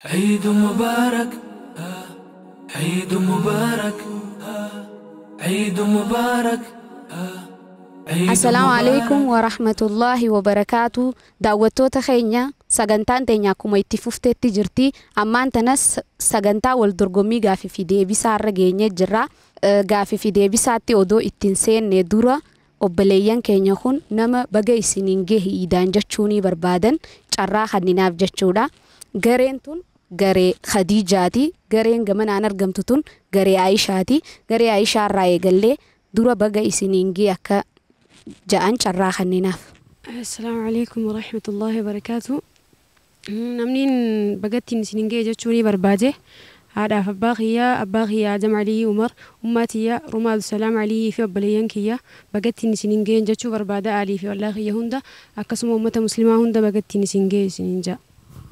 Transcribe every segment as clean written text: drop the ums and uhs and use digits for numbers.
عيد مبارك، عيد مبارك، عيد مبارك. Assalaamu alaikum wa rahmatullahi wa barakaatu. Daawwattoota keenya, sagantaan teenya akkuma itti fufteetti jirti. Ammaan tanas sagantaa wal dorgommii gaafii fi deebisaa irra geenyee jirra. Gaafii fi deebisaatti odoo ittiin seenne dura, obboleeyyan keenya kun nama baga isiniin gahe iidaan jechuunii barbaadan carraa kanninaaf jechuudha. Gareen tun garee Khadiijaati. Gareen gamanaan argamtu tun garee Aayishaati. Garee Aayishaa irraa eegallee dura baga isiniin gahe akka ja'an carraa kanninaaf. Assalaamu alaikum warahmatullahi wabarakaatu. Namni bagattiin isiniin gahe jechuun barbaade haadhaaf abbaa kiyyaa, abbaa kiyyaa Adam Aliyyi Umar, ummaa tiyya Rumaa Abdusalaam Aliyyii fi obboleeyyan kiyya bagattiin isiniin gahe jechuu barbaada. Alii fi ollaa kiyya hunda, akkasuma uummata muslimaa hunda bagattiin isin gahe isiniin ja'a.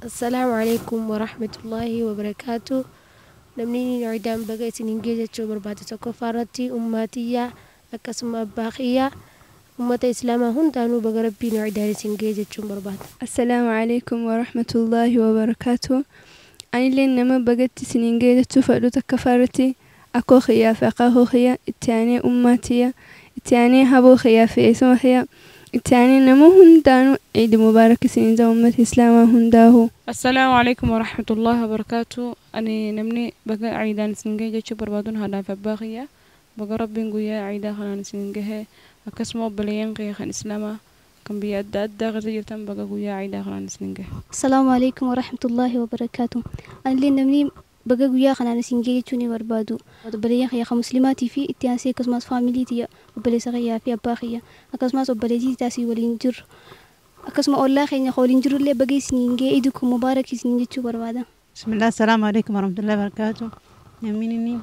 Assalaamu alaikum warahmatullahi wabarakaatu. Namni iidaan baga isiniin gahe jechuu barbaade, tokkoffaa irratti ummaa tiyyaa, akkasuma abbaa kiyyaa, ummata islaamaa hundaanuu baga Rabbiin iidaan isin gahe jechuun barbaada. Assalaamu alaikum warahmatullahi wabarakaatu. Anillee nama bagatti isiniin gahe jechuu fedhu, takkaffaa irratti akkoo kiyyaa fi akaakuu kiyya, itti aanee ummaa tiyya, itti aanee haboo kiyyaa fi eessuma kiyya, itti aanee nama hundaanuu Iidi mubaarak isiniin jedha, uummata islaamaa hundaahu. Assalaamu alaikum warahmatullahi wabarakaatu. Ani namni baga ciidaan isin gahe jechuu barbaaduun haadhaaf abbaa kiyya. Baga Rabbiin guyyaa ciidaa kanaan isin gahe, akkasuma obboleeyyan kiyya kan islaamaa kan biyya adda addaa keessa jirtan baga guyyaa ciidaa kanaan isin gahe. Assalaamu alaikum warahmatullahi wabarakaatu. Anillee namni baga guyyaa kanaan isin gahe jechuu ni barbaadu. Obboleeyyan kiyya kan muslimaatii fi itti aansee akkasumas faamilii tiyya, obboleessa kiyyaa fi abbaa kiyya, akkasumas obboleettii taasii waliin jirru. Akkasuma ollaa keenya waliin jirullee baga isiniin gahe, iidukum mubaarak isiniin jechuu barbaada. Bismillah, assalamu alaikum warahmatullahi wabarakatuh. Namni inni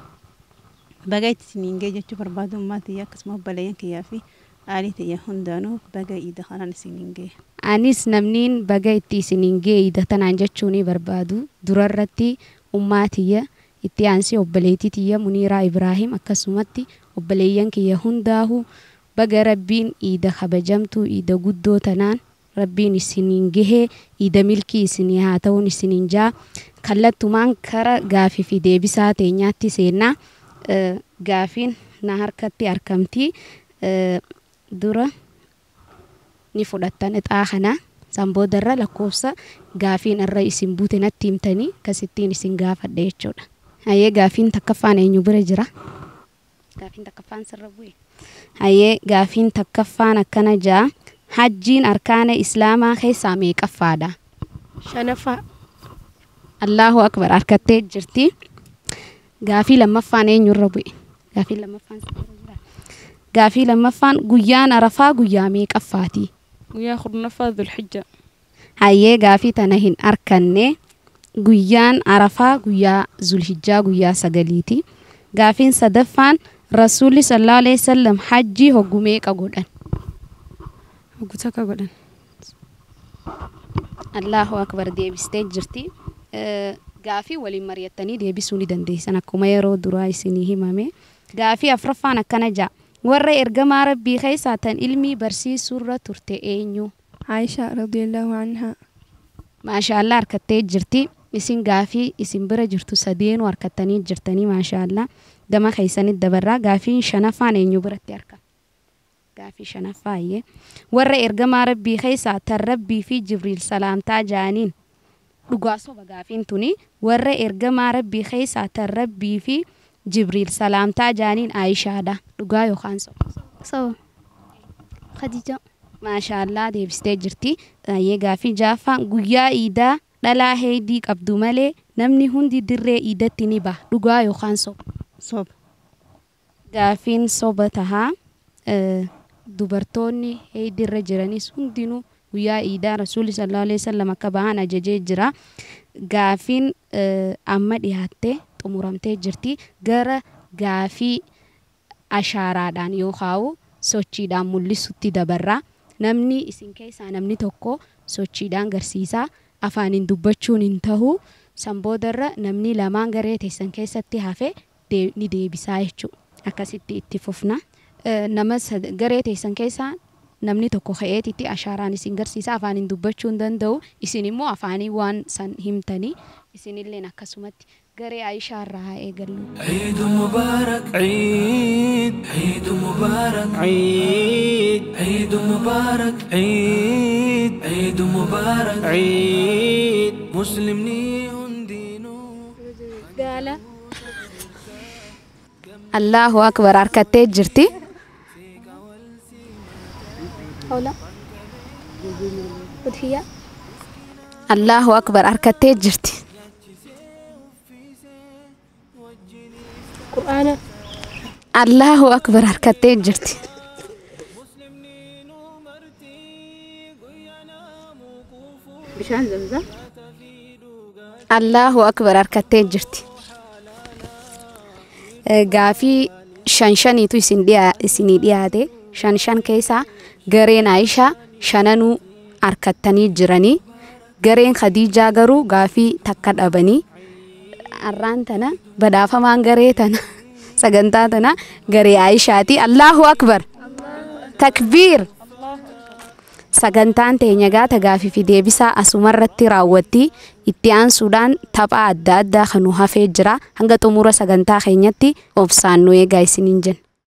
baga itti isiniin gahe jechuu barbaadu ummaa tiyya, akkasuma obboleeyyan kiyyaa fi aalii tiyya hundaanuu baga iida kanaan isiniin gahe. Anis namniin baga itti isiniin gahe iida tanaan jechuunii barbaadu durarratti ummaa tiyya, itti aansee obboleettii tiyya Muniiraa Ibraahim, akkasumatti obboleeyyan kiyya hundaahu baga Rabbiin iida kabajamtuu, iida guddoo tanaan Rabbiin isiniin gahee, iida milkii isinii haa ta'uun isiniin jaa. Kallattumaan kara gaafii fi deebisaa teenyaatti seennaa. Gaafiin na harkatti argamti. Dura ni fudhattan ixaa kana, san boodarra lakkoofsa gaafiin irra isin buute natti himtanii akkasittiin isin gaafadha jechuudha. Hayyee, gaafiin takkaffaan eenyu bira jira? Gaafiin takkaffaan sirra bu'e. Hayyee, gaafiin takkaffaan akkana ja'a. Hajjiin arkaana islaamaa keessaa meeqaffaadha? Shanaffaa. Allahu akbar, harkattee jirti. Gaafii lammaffaan eenyurra bu'e? Gaafii lammaffaan sirra jira. Gaafii lammaffaan, guyyaan Arafaa guyyaa meeqaffaati? Guyyaa 10ffaa Dhulhijja. Hayyee, gaafii tana hin arkanne. Guyyaan Arafaa guyyaa Zulhijjaa guyyaa 9ti. Gaafiin sadaffaan, Rasuulli sallallahu alaihi wasallam hajjii hoggu meeqa godhan? Hoggu takka godhan. Allahu akbar, deebistee jirti. Gaafii waliin mari'attanii deebisuu ni dandeessan akkuma yeroo duraa isinii himame. Gaafii afuraffaan akkana ja'a. Warra ergamaa Rabbii keessaa tan ilmii barsiisuurra turte eenyu? Aisha radiyallahu anha. Maashaallah, harkattee jirti. Isin gaafii isin bira jirtu sadeenuu harkattanii jirtanii, maashaallah. Gama keessanitti dabarraa. Gaafiin shanaffaan eenyu biratti argama? Gaafii shanaffaa iyyee. Warra ergamaa Rabbii keessaa tan Rabbii fi Jibriil salaamtaa ja'aniin, dhugaa soba gaafiin tuni? Warra ergamaa Rabbii keessaa tan Rabbii fi Jibriil salaamtaa ja'aniin Aayishaadha. Dhugaa yookaan soba? Soba. Khadija. Maashaallah, deebistee jirti. Hayyee, gaafii ja'affaan, guyyaa iidaa dhalaa heeydii qabdu malee namni hundi dirree iidatti ni baha. Dhugaa yookaan soba? Soba. Gaafiin soba tahaa. Dubartoonni heeydiirra jiranis hundinuu guyyaa iidaa Rasuulli sallallahu alaihi wasallam akka bahan ajajee jira. Gaafiin amma dhiyaattee xumuramtee jirti. Gara gaafii ashaaraadhaan yookaan sochiidhaan mul'isutti dabarra. Namni isin keessaa namni tokko sochiidhaan garsiisaa, afaaniin dubbachuun hin tahu. San boodarra namni lamaan garee teessan keessatti hafe ni deebisaa jechuudha. Akkasitti itti fufna. Nama garee teessan keessaa namni tokko ka'eetitti ashaaraan isin garsiisa, afaaniin dubbachuu hin danda'u. Isin immoo afaanii waan san himtanii Isinilleen akkasumatti garee Aayishaa irraa haa eegallu. عيد مبارك عيد عيد مبارك عيد عيد مبارك عيد عيد مبارك عيد مسلمني هندينو Gaala. Allahu akbar harkattee jirti. Hoolaa. Udhiyyaa. Allahu akbar harkattee jirti. Qur'aana. Allahu akbar harkattee jirti. Bishaan zamzam. Allahu akbar harkattee jirti. Gaafii shan shaniitu isinii dhiyaate. Shan shan keessaa gareen Aayishaa shananuu harkattanii jiranii. Gareen Khadiijaa garuu gaafii takka dhabanii. Arraan tana badhaafamaan garee tana sagantaa tana garee Aayishaati. Allahu akbar. Takbiir. Sagantaan teenya gaata gaafii fi deebisaa asumarratti raawwatti. Itti aansuudhaan tapha adda addaa kan nu hafee jira. Hanga xumura sagantaa keenyatti obsaan nu eegaa isiniin jenna.